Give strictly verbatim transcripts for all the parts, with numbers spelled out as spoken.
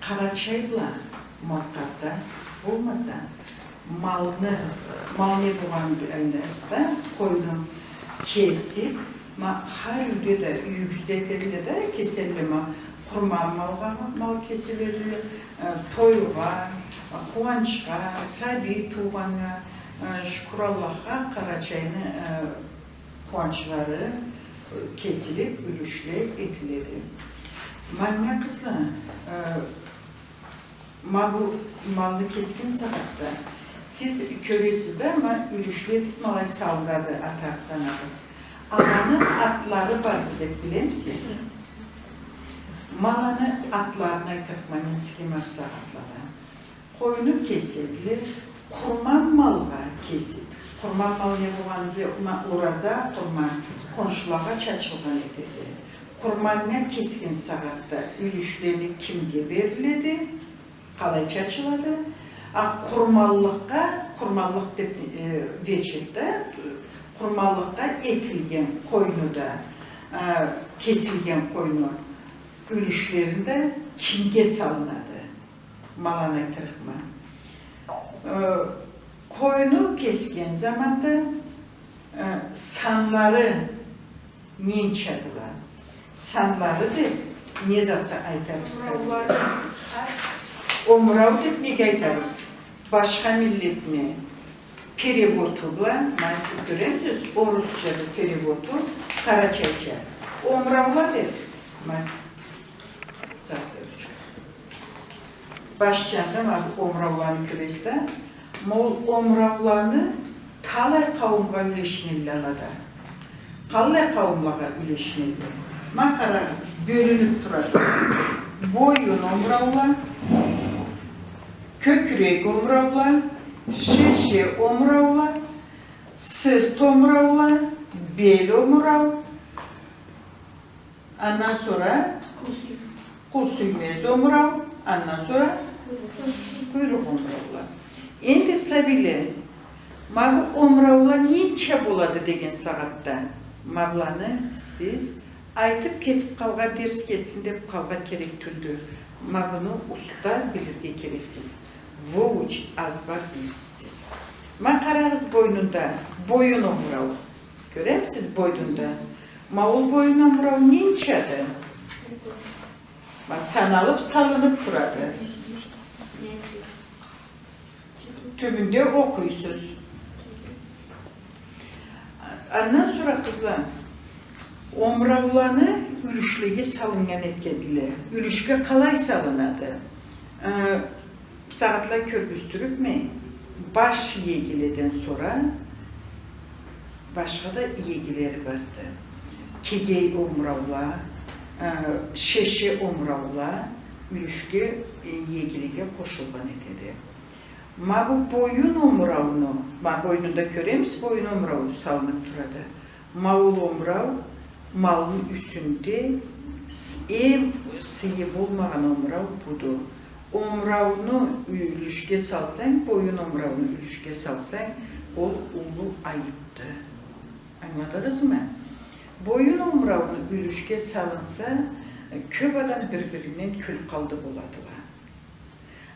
Къарачай бла Малкъарда болмаса, малны, мал не болгъанын билесиз да, къойну кесиб, ма, хар юйде да, юйюгюзде этедиле да, кеселле ма, къурман малгъа мал кеселеди, э, тойгъа, къууанчха, сабий туугъаннга, э, шукур Аллахха, Къарачайны, э, къууанчлары, э, кесилиб, юлюшле этиледи. Манга, къызла, э, ма бу малны кесген сагъатда сиз кёресиз да, ма юлюшле этиб ма алай салынады атагъыз, анагъыз. Аланы атлары барды деб билемисиз? Ма аланы атларын айтырыкъма мен сизге ма бу сагъатлада. Къойну кеседиле, къурман малгъа кесиб. Къурман мал не болгъанын биле, ма, ораза, къурман, къоншулагъа чачылгъан этеди. Къурманнга кесген сагъатда юлюшлени кимге бериледи? Къалай чачылады? А къурманлыкъгъа, къурманлыкъ деб, э, вечерде, къурманлыкъгъа этилген къойну да, э, кесилген къойну юлюшлерин да кимге салынады? Ма аланы айтырыкъма. Э, къойну кесген заманда, э, санлары ненчадыла? Санлары деб не затны айтабыз? Омураулары. Омурау деб неге айтабыз? Башха миллетни переводу бла, ма, кёремисиз, орусча да переводу, къарачайча. Омураула деб, ма, Баш джанында ма бу омурауланы кёресиз да, ма ол омурауланы талай къауумгъа юлешинелле алада. Къаллай къауумлагъа юлешинелле? Ма къарагъыз, бёлюнюб турады. Боюн омураула, кёкюрек омураула, шеше омураула, сырт омураула, бел омурау, андан сора къул сюймез омурау, андан сора къуйрукъ омураула. Энди, сабийле, ма бу омураула ненча болады деген сагъатда, ма быланы сиз айтыб кетиб къалгъа, дерс кетсин деб къалгъа керек тюлдю. Ма буну уста билирге керексиз. Выучить, азбар билирсиз. Ма къарагъыз, бойнунда, боюн омурау. Кёремисиз, бойнунда? Ма ол боюн омурау ненчады? Ма саналыб салыныб турады. Тюбюнде окъуйсуз. Андан сора, къызла, омурауланы юлюшлеге салыннган этгендиле. Юлюшге къалай салынады? Э, Сагъатла кёргюзтюрюбме, баш иегиледен сора башха да иегилери барды. Кегей омураула, э, шеше омураула юлюшге, э, иегилеге къошулгъан этеди. Ма бу боюн омурауну, ма бойнунда кёремисиз, боюн омурау салыныб турады. Ма ол омурау, малны юсюнде с-, эм сыйы болмагъан омурау буду. Омурауну юлюшге салсанг, боюн омурауну юлюшге салсанг, ол уллу айыбды. Ангыладыгъызмы? Боюн омурауну юлюшге салынса, кёб адам бир-биринден кёлкъалды боладыла.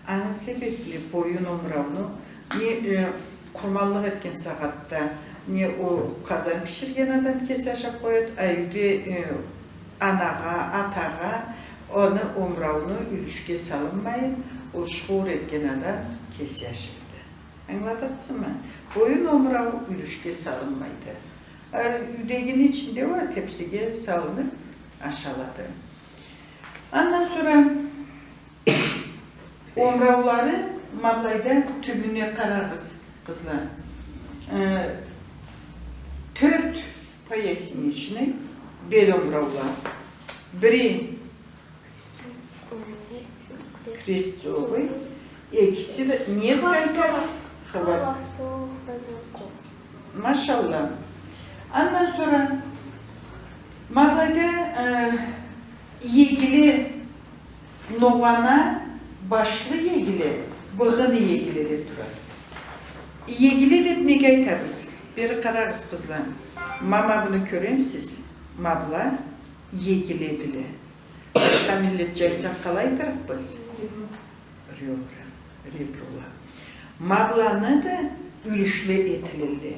Аны себебли боюн омурауну не, э, къурманлыкъ этген сагъатда, не о къазан биширген адам кеси ашаб къояды, а юйде, э, анагъа, атагъа аны омурауну юлюшге салынмайын, ол шуур этген адам кеси ашайды. Ангыладыгъызмы? Боюн омурау юлюшге салынмайды. А юйдегини ичинде уа тепсиге салыныб ашалады. Андан сора омураулары ма былайда тюбюне къарагъыз, къызла. Э, тёрт поясничный бел омураула. Бири крестцовый, экиси да несколько хвост-, хвостовых позвонков. Машалла. Андан сора ма былайда, э, иегиле, ногъана башлы иегиле, быгъын иегиле деб турады. Иегиле деб неге айтабыз? Бери къарагъыз, къызла. Ма, ма буну кёремисиз? Ма была иегиледиле. Миллетча айтсакъ, къалай айтырыкъбыз? Ребра. Ребрала. Ма быланы да юлюшле этилелле.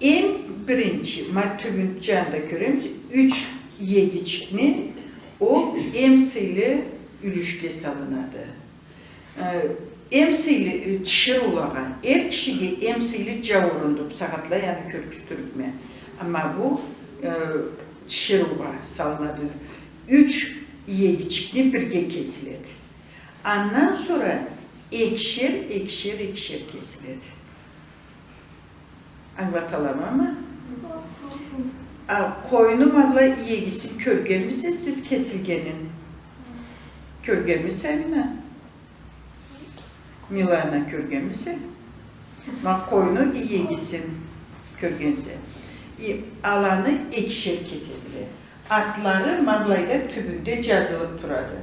Эм биринчи, ма тюбюн джанында кёремиз, юч иегичикни, ол эм сыйлы юлюшге салынады. Э, эм сыйлы, э, тиширыулагъа, эр кишиге эм сыйлы джауурунду, бусагъатлай аны кёргюзтюрюкме. Амма бу, э, тиширыугъа салынады. Юч иегичикни бирге кесиледи. Андан сора экишер, экишер, экишер кесиледи. Ангылаталамамы? А къойну ма былай иегисин кёргенмисиз сиз кесилгенин? Кёргенмисиз, Амина? Милана, кёргенмисе? Ма къойну иегисин кёргенсе. И аланы экишер кеседиле. Атлары ма былайда тюбюнде джазылыб турады.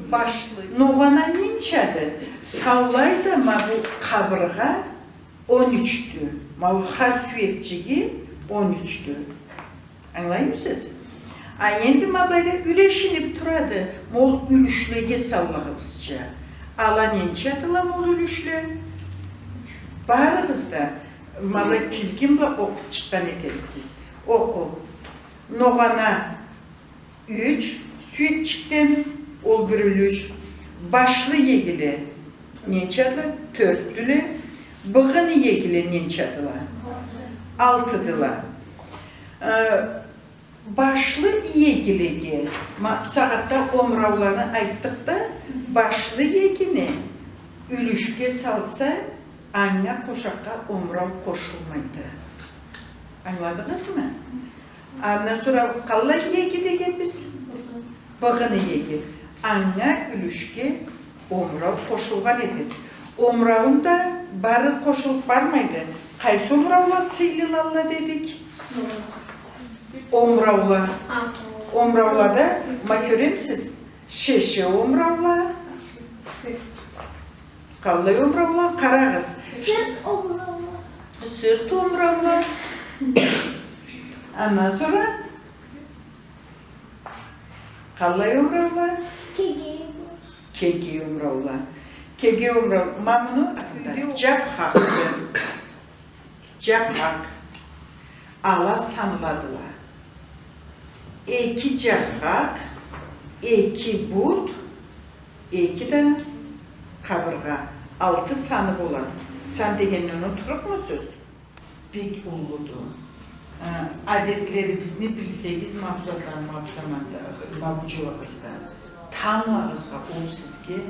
Башлы. Ногъана ненчады? Саулай да ма бу къабыргъа он ючдю. Ма ол хар сюекчиги он ючдю. Ангылаймысыз? А энди ма былайда юлешиниб турады, ма ол юлюшлеге саллыгъыбызча. Ала ненчадыла ма ол юлюшле? Барыгъыз да ма былай тизгин бла окъуб чыкъгъан этелликсиз. Окъу. Ногъана юч сюекчикден, ол бир юлюш. Башлы иегиле ненчадыла? Тёртдюле. Быгъын иегиле ненчадыла? Алтыдыла. Э, башлы иегилеге, ма, бусагъатда омурауланы айтдыкъ да, башлы иегини юлюшге салса, анга къошакъгъа омурау къошулмайды. Ангыладыгъызмы? Андан сора къаллай иеги дегенбиз? Быгъын иеги. Анга юлюшге омурау къошулгъан этеди. Омурауун да бары къошулуб бармайды. Къайсы омураула сыйлылалла дедик? Омураула. Омураулада, ма кёремисиз, шеше омураула. Къаллай омураула, къарагъыз. Сырт омураула. Сырт омураула. Андан сора къаллай омураула? Кегей. Кегей омураула. Кегей омурау. Ма муну джабхакъды. Джабхакъ. Ала санладыла. Эки джабхакъ, эки бут, эки да къабыргъа. Алты саны болады. Сан дегенни унутурукъмусуз? Бек уллуду. Э, адетлерибизни билсегиз, ма бу затдан, ма бу заманда, ма бу джылыгъызда. Тамблагъызгъа ол сизге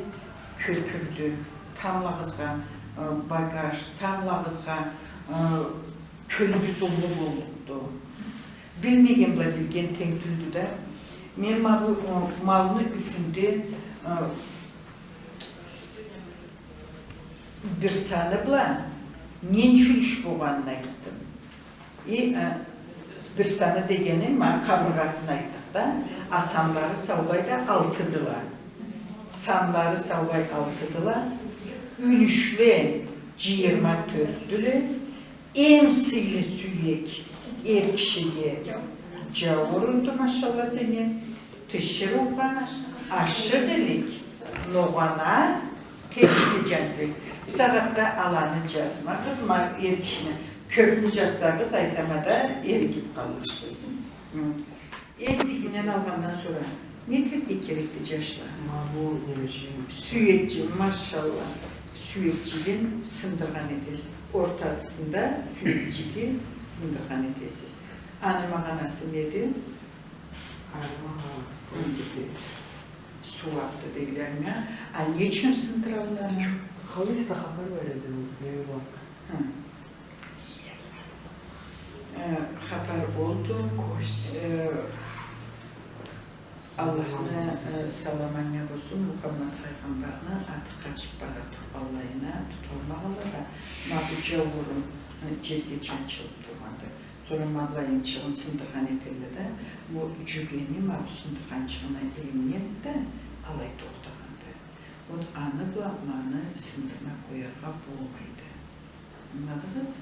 кёпюрдю. Тамблагъызгъа, э, багаж, тамблагъызгъа, э, кёлюгюз уллу боллукъду. Билмеген бла билген тенг тюлдю да. Мен ма бу, э, малны юсюнде, э, бир саны бла ненча юлюш болгъанын айтдым. И, э, бир саны дегени, ма, къабыргъасын айтдыкъ да, а санлары саулай да алтыдыла. Санлары саулай алтыдыла. Юлюшле джыйырма тёртдюле. Эм сыйлы сюек эр кишиге джауурунду, машалла, сени. Тиширыугъа ашыкъ илик, ногъана, тешли джазыу. Бусагъатда аланы джазмагъыз, ма эр кишини. Кёбюн джазсагъыз, айтама да, эригиб къалырсыз. Хы. Эм юсюнден алгъандан сора не этерге керекди, джашла? Ма бу немечи? Сюекчик, машалла. Сюекчигин сындыргъан этесиз. Ортасында сюекчиги сындыргъан этесиз. Аны магъанасы неди? Сууабды дейле анга. А не ючюн сындыралла аны? Халыйса хапар бар эди, не бар? Хы. Э, хапар болду. Э, Аллахны, э, саламы анга болсун, Мухаммад файгъамбарны аты къачыб бара тургъанлайына туталмагъанла да, ма бу джауурун, э, джерге чанчылыб тургъанды. Сора ма былайынчыгъын сындыргъан этелле да, бу джюгени ма бу сындыргъанчыгъына илинеди да, алай тохтагъанды. Вот аны бла ма аны сындырмай къояргъа болмайды. Ангыладыгъыз?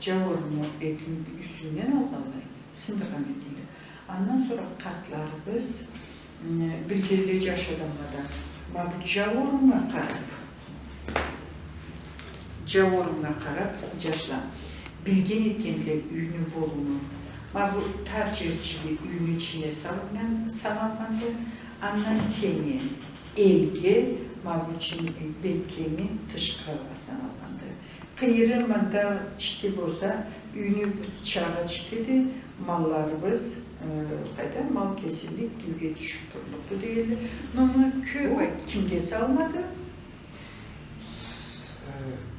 Джауурунну этин юсюнден алгъанлай, сындыргъан этелле. Андан сора къартларыбыз М, билгенле джаш адамла да. Ма бу джаууруннга къараб, джаууруннга къараб, джашла, билген этгенле юйню болуму. Ма бу тар джерчиги юйню ичине салыннган, саналгъанды, андан кенги элге, ма бу ичи бек кенги тыш къралгъа саналгъанды. Къыйыры мында чити болса, юйню бютчагъы читиди, малларыбыз, э, къайда, мал кесилиб, тюлге тюшюб турлукъду дегенле. Но муну кёб кимге салынады?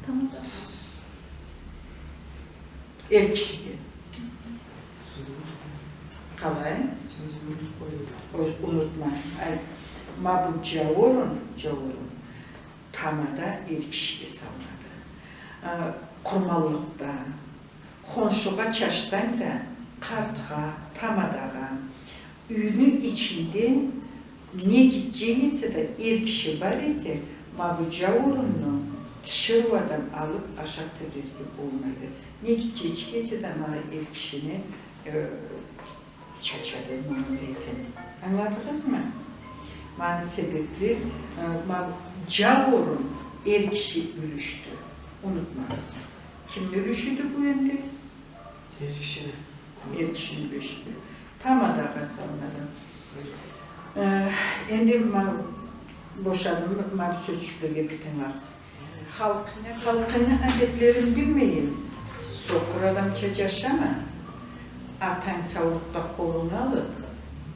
Тамадагъа. Эр кишиге. Къалай? Сёзюн унутма. Ой, унутма. Ай, ма бу джауурун, джауурун. Тамада эр кишиге салынады. А, къурманлыкъда, хоншугъа чачсанг да, къартха, тамадагъа, юйню ичинде не гитче эсе да эр киши бар эсе, ма бу джауурунну тиширыу адам алыб ашаб тебрерге болмайды. Не гитчечик эсе да, ма эр кишини, э, чачады муну этин. Ангыладыгъызмы? Ма аны себебли, э, ма джауурун эр киши юлюшдю. Унутмагъыз. Кимни юлюшюдю бу энди? Эр кишини. Эр кишини юлюшюдю. Тамадагъа салынады. Э, энди ма бошадым, ма бу сёзчюклеге бир тынгылагъыз. Халкъынгы, халкъынгы адетлерин билмейин, сокъур адамча джашама. Атанг саулукъда къолунга алыб,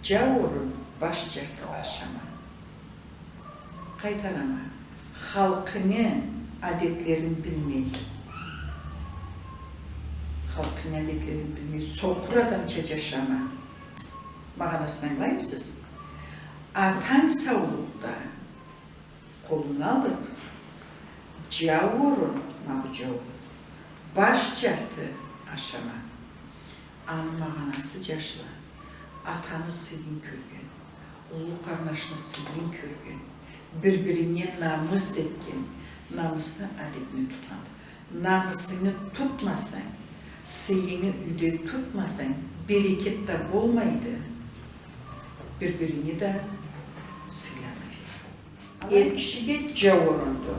джауурун баш джарты ашама. Къайтарама. Халкъынгы адетлерин билмей. Халкъынгы адетлерин билмей, сокъур адамча джашама. Магъанасын ангылаймысыз? Атанг саулукъда къолунга алыб, джауурун, ма бу джауурун, баш джарты ашама. Аны магъанасы, джашла, атаны сыйын кёрген, уллу къарнашны сыйын кёрген, бир-бирине намыс этген, намысны, адетни тутханды. Намысынгы тутмасанг, сыйынгы юйде тутмасанг, берекет да болмайды, бир-биринги да сыйламайса. Эр кишиге джауурунду.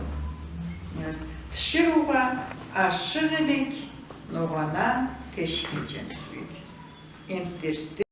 Тиширыугъа ашыкъ элек, ногъана тешген джан сюек. Энтдерсде